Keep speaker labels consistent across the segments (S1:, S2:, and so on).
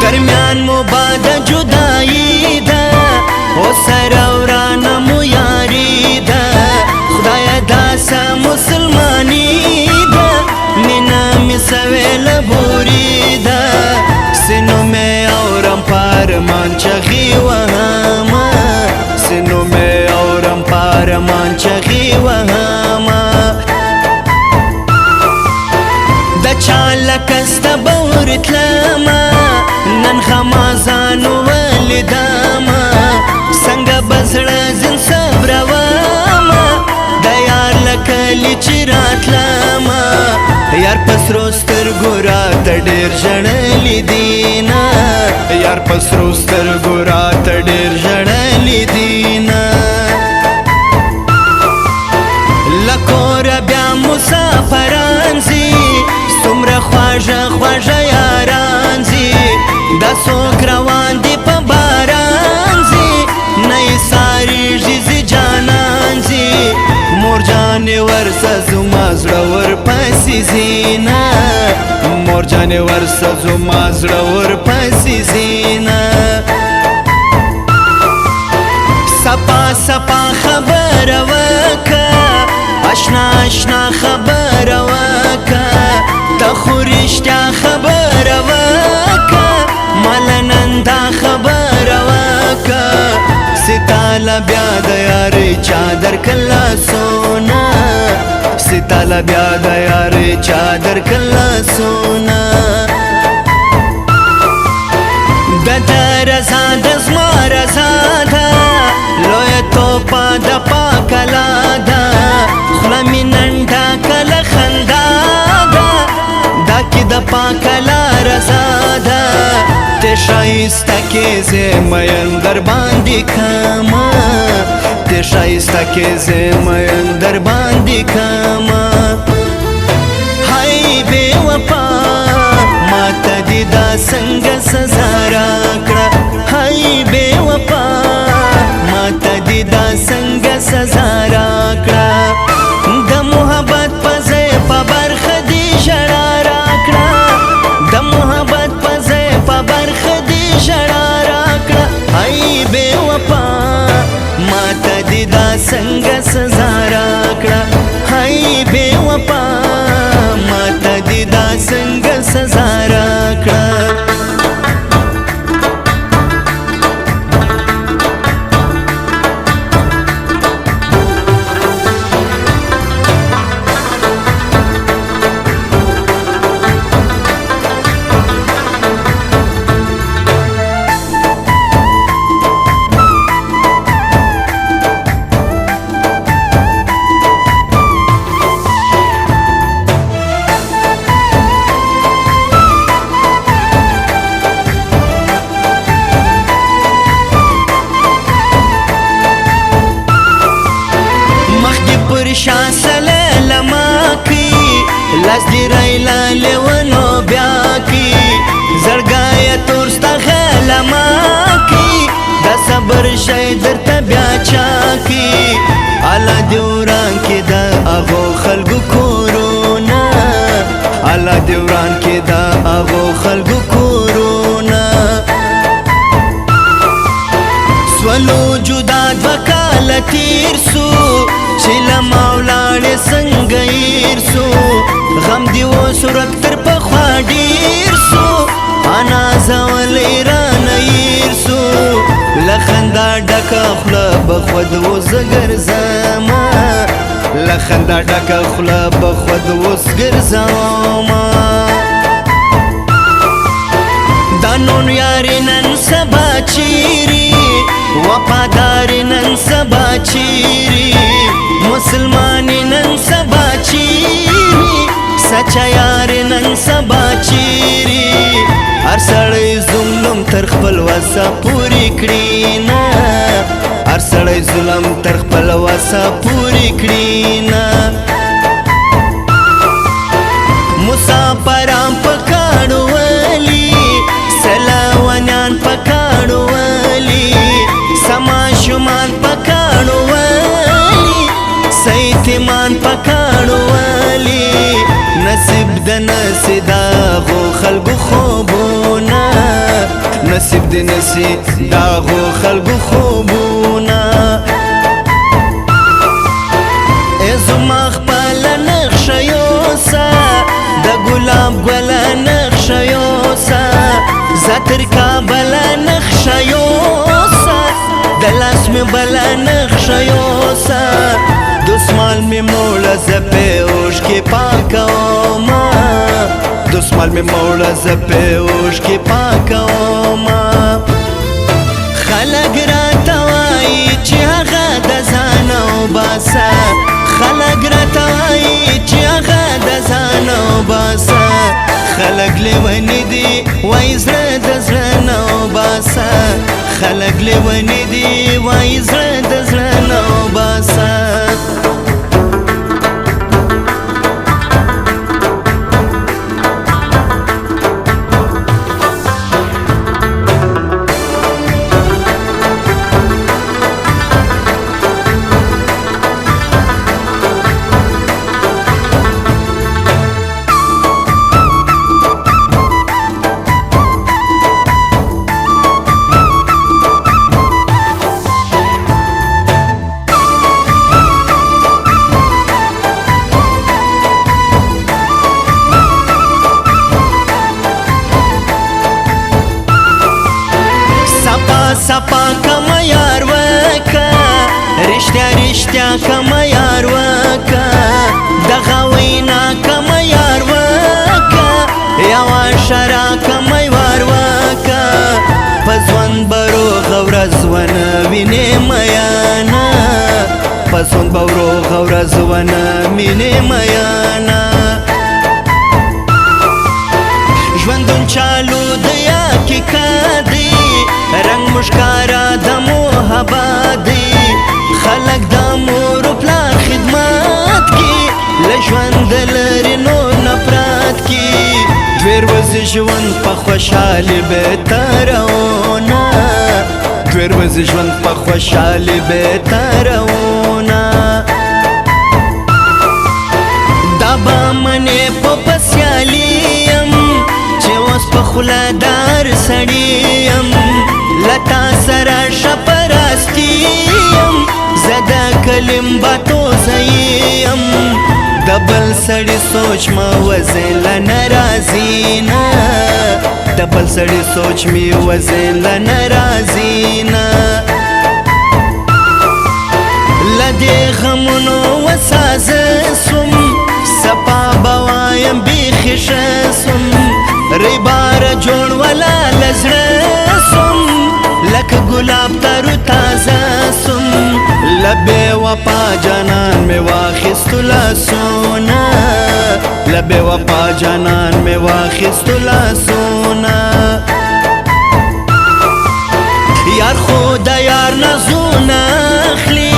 S1: درمیان مو بعد جدائی ده، او سر اوران مو یاری ده، خدای داسه مسلمانی ده، مینا می سویل بوری ده، سینو می اورم پارمان چغی وهما، سینو می اورم پارمان چغی وهما، د چا لکسته بور تلما، نن خمازانو ولیدما، څنګه بزړه زن صبر وما، د یار لکلی چې راتلما، یار پسرو سترګو راته ډېر ژړلي دینه، یار پسرو سترګو راته ډېر ژړلي دینه، لکوره بیا مسافران ځي، څومره خواږه خواږه یاران ځي، دا څوک روان دي په باران ځي، نه یې سارېږي ځي جانان ځي، مور جانې ورسه زما زړه ورپسې ځینه، مور جانې ورسه زما زړه ورپسې ځینه، سپا سپا خبره وکه، اشنا اشنا خبره وکه، ته خو رښتیا خبره وکه، ماله نن دا خبره وکه، ستاله بیا د یارۍ چادر کله سونه، ستاله بیا د یارۍ چادر کله سونه، د ده رضا د زما رضا ده، لویه توپه د پاکه لا ده، خوله مې نن ډکه له خندا ده، دا کې د پاکه لا رضا ده، ته ښایسته کې زه مین در باندې کمه، ته ښایسته کې زه مین در باندې کمه، های بې وفا ماته دې دا څنګه سزا راکړه، های بې وفا ماته دې دا څنګه سزا راکړه، د محبت په ځای په برخه دې ژړا راکړه، د محبت په ځای په برخه دې ژړا راکړه، های بې وفا ماته دې دا څنګه سزا راکړه، های بې وفا ماته دې دا څنګه سزا راکړه. شا سله لما کی، لاس دې رایلا لیونو بیا کی، زړګایه تور ستا غلما کی، دا صبر شی درته بیا چا کی، الا دې وران کې د هغو خلکو کورونه، الا دې وران کې د هغو خلکو کورونه، سولو جدا دوه کاله تېر سو، چې له ما ولاړې څنګه هېر سو، غم دې اوس ورک تر پخوا ډېر سو، انا زولې رانه هېر سو، له خندا ډکه خوله به خود وزه ګرځمه، له خندا ډکه خوله به خود اوس ګرځومه. دا نون یاري نن سبا چیري، وفادار نن سبا چیري، مسلمان نن سبا چیري، سچا یار نن سبا چیري. هر سړی ظلم تر خپل وسه پورې کړي نه، هر سړی ظلم تر خپل وسه پورې کړي نه. مسافران په کاڼو ولي، سلاوانیان په کاڼو ولي، سما شومان په کاڼو ولي، سیتمان په کاڼو ولي. نصیب د نسی داغو خلکو خوبونه، نصیب د نسی داغو خلکو خوبونه. ای زما خپله نقشه یوسه، د ګلاب ګله نقشه یوسه، زه تر کابله نقشه یوسه، د لاس مې بله نقشه یوسه. دسمال مې موړه زه پې اوښکې پاکومه، دسمال مې موړه زه پې اوښکې پاکومه. خلک راته وایي چې هغه د ځانه وباسه، خلک راته وایي چې هغه د ځانه وباسه. خلک لیوني دي وایي زړه د زړه نه وباسه، خلک لیوني دي وایي زړه د زړه نه وباسه. سپا کم یار وکا، رښتیا رښتیا کم یار وکا، دغه وینا کم یار وکا، یوه شرا کم یار وکا. په ژوند به روغه ورځ ونه وینې میانه، په ژوند به روغه ورځ ونه وینې میانه. ژوندون چالو د یا کې کادي، رنګ مشکارا د محبت دی. خلک د مور او پلار خدمت کی، له ژوند لرې نور نفرت کی. دوې ورځې ژوند په خوشحالي به ترونه، دوې ورځې ژوند په خوشحالي به ترونه. دا به منې په پسیالي یم، چې اوس په خوله دار سړی یم، له تا سره ښه په راستي یم، زه د کلیم باتو یم. د بل سړي سوچ ما وزله نه راځي نه، د بل سړي سوچ مې وزله نه راځي نه. له دې غمونو وسازه سوم، سپا به وایم بیخي ښه سوم، ریباره جوړ ولا له زړه سوم، لکه ګلاب ترو تازه سوم. له بې وفا جانان مې واخیستو لاسونه، له بې وفا جانان مې واخیستو لاسونه. یار خو د یار نازونه اخلي،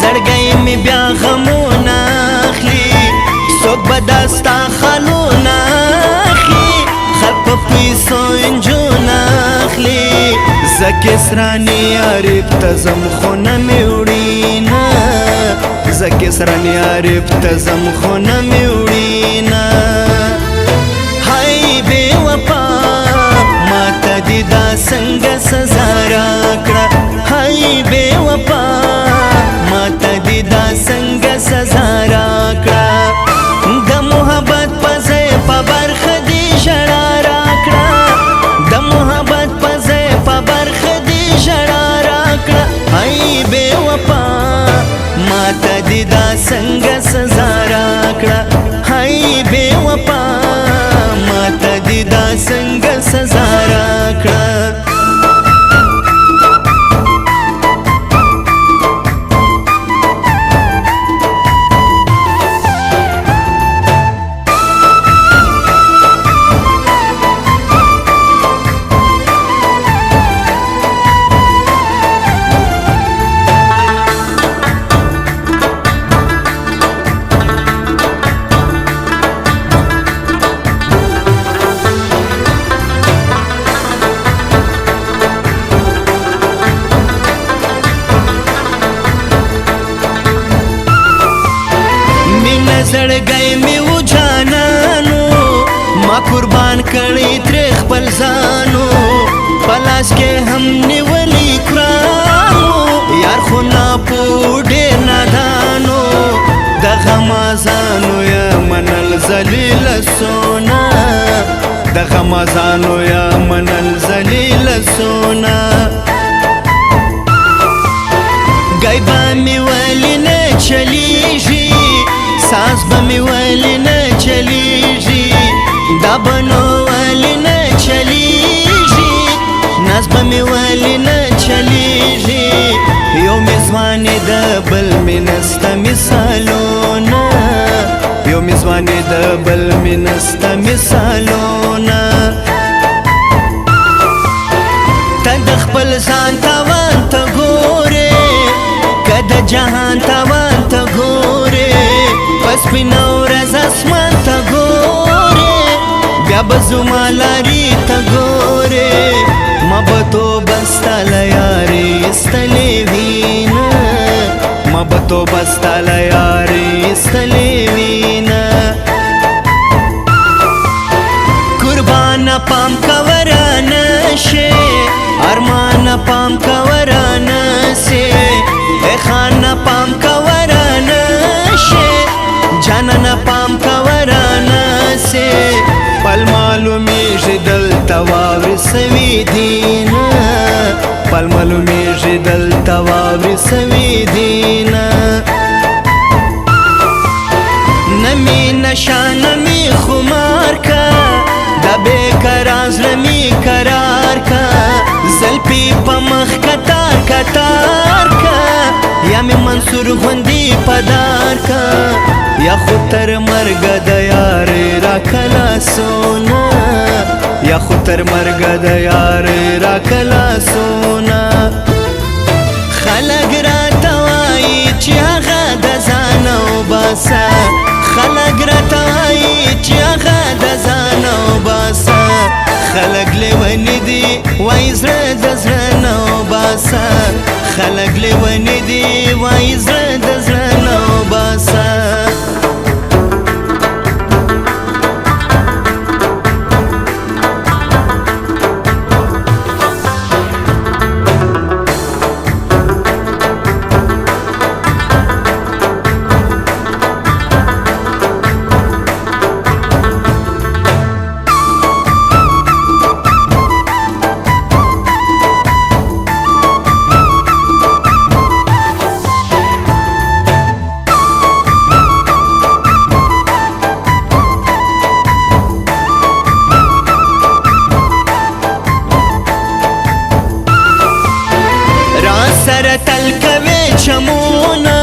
S1: زړګی مې بیا غمونه اخلي. څوک به دا ستا خالونه اخلي، خلک په پیسو انجونه اخلي. زه کسراني عارف ته ځم خو نه مې وړي نه، زه کسراني عارف ته ځم خو نه مې وړي نه. های بې وفا ماته دې دا څنګه سزا راکړه، های بې وفا ماته دې دا څنګه سزا راکړه. د محبت په ځای په برخه دې ژړا راکړه، د محبت په ځای په برخه دې ژړا راکړه. های بې وفا ماته دې دا څنګه نظرګی مې و جانانو، ما قربان کړی تر خپل ځانو. پلاس کې هم نیولی قرانو، یار خو نه پو ډېر نادانو. د غمازانو یا منل ذلیل سونا، د غمازانو یا منل ذلیل سونا. ګیبا می ولی نه چلیږي، ساز به می ولی نه چلیږي، دا بنو ولی نه چلیږي، ناز به می ولی نه چلیږي. یو می ځواني د بل می نسته مثالونه، یو می ځواني د بل می نسته مثالونه. ته د خپل ځان تاوان ته ګورې، که د جهان تاوان ته ګورې، پس سپینه ورځ اسمان ته ګورې، بیا به زما لارې ته ګورې. ما به توبه ستا له یارې ایستلې وینه، ما به توبه ستا له یارې ایستلې وینه. قربان پام کورانه شي، ارمان پام کورانه سي، خان پام کورانه شي، جانان پام کورانه سي. پل معلومیږي دلته واورې سوي دینه، پل معلومیږي دلته واورې سوي دینه. نمی نشان می خمار کا، د بے قرار زړه می قرار کا، زلفي په مخ کتار کتار کا، یا می منصور غوندي پدار کا، یا خو تر مرګ د یار را کلا سونا، یا خو تر مرګ د یار را کلا سونا. خلک راته وایي چې هغه د ځانه وباسه، خلک راته وایي چې هغه د ځانه وباسه. خلک لیوني دي وایي زړه د زړه نه وباسه، خلک لیوني دي وایي زړه د زړه نه وباسه. سره تل کوي چمونه،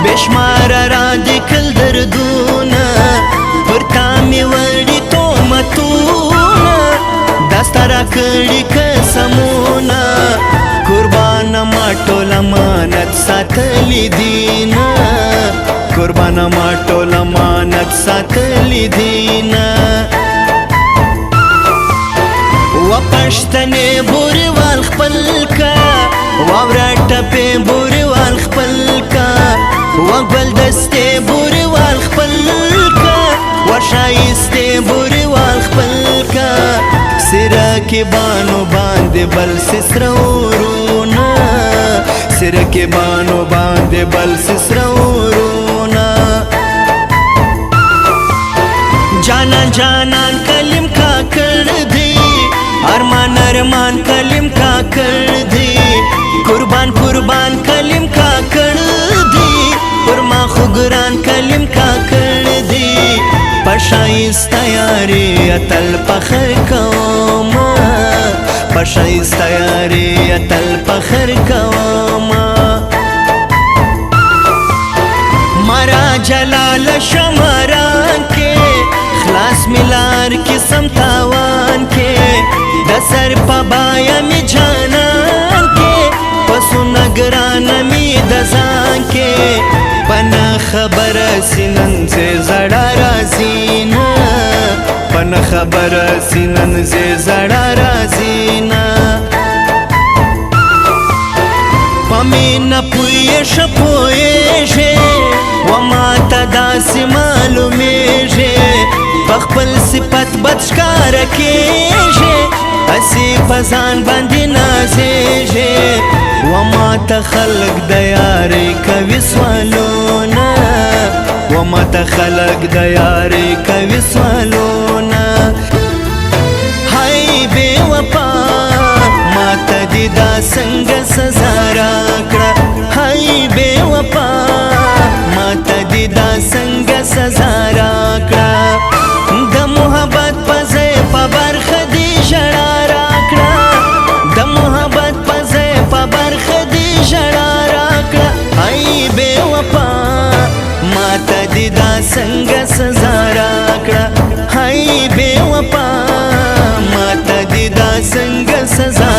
S1: بشمار را دي کل دردونه، پر تا مې وړي تهمتونه، دا ستا راکړي قسمونه. قربان ما ټول امانت ساتلی دینه، قربان ما ټول امانت ساتلی دینه. و پښتنې بوریوال خپل کا، واوره ټپې بوریوال خپل کا، و ګل دستې بوریوال خپل کا، و ښایستې بوریوال خپل کا. سره کې بانو باندې بل سره ورونه، سره کې بانو باندې بل سره ورونه. جانان جانان کلم کا کړ دی، ارمان ارمان کلم کا کړ دی، قربان قربان کلم کا کړ دی، پر ما خو ګران کلم کا کړ دی. پښایسته یاري اتل فخر کوم، پښایسته یاري اتل فخر کوم. مرا جلال شمران کې خلاص ملار کې سم تاوان کې، د سر په بایا می جانان کې، پسو نګران می د ځان کې. پنه خبر سینن زه زړه رازینا، پنه خبر سینن زه زړه رازینا. پمی نه پوی شپوی شه و ما ته داسې معلومیږي، په خپل صفت بد ښکاره کېږي، هسې په ځان باندې نازېږي. و ما ته خلک د یارۍ کوي سوالونه، و ما ته خلک د یارۍ کوي سوالونه. هاي بې وفا، ما ته دې دا څنګه سزا راکړه؟ هاي بې وفا، ما ته دې دا څنګه سزا راکړه؟ د محبت په ځای په برخه دې ژړا راکړه، د محبت په ځای په برخه دې ژړا راکړه. هاي بې وفا، ما ته دې دا څنګه سزا راکړه؟ هاي بې وفا، ما ته دې دا څنګه سزا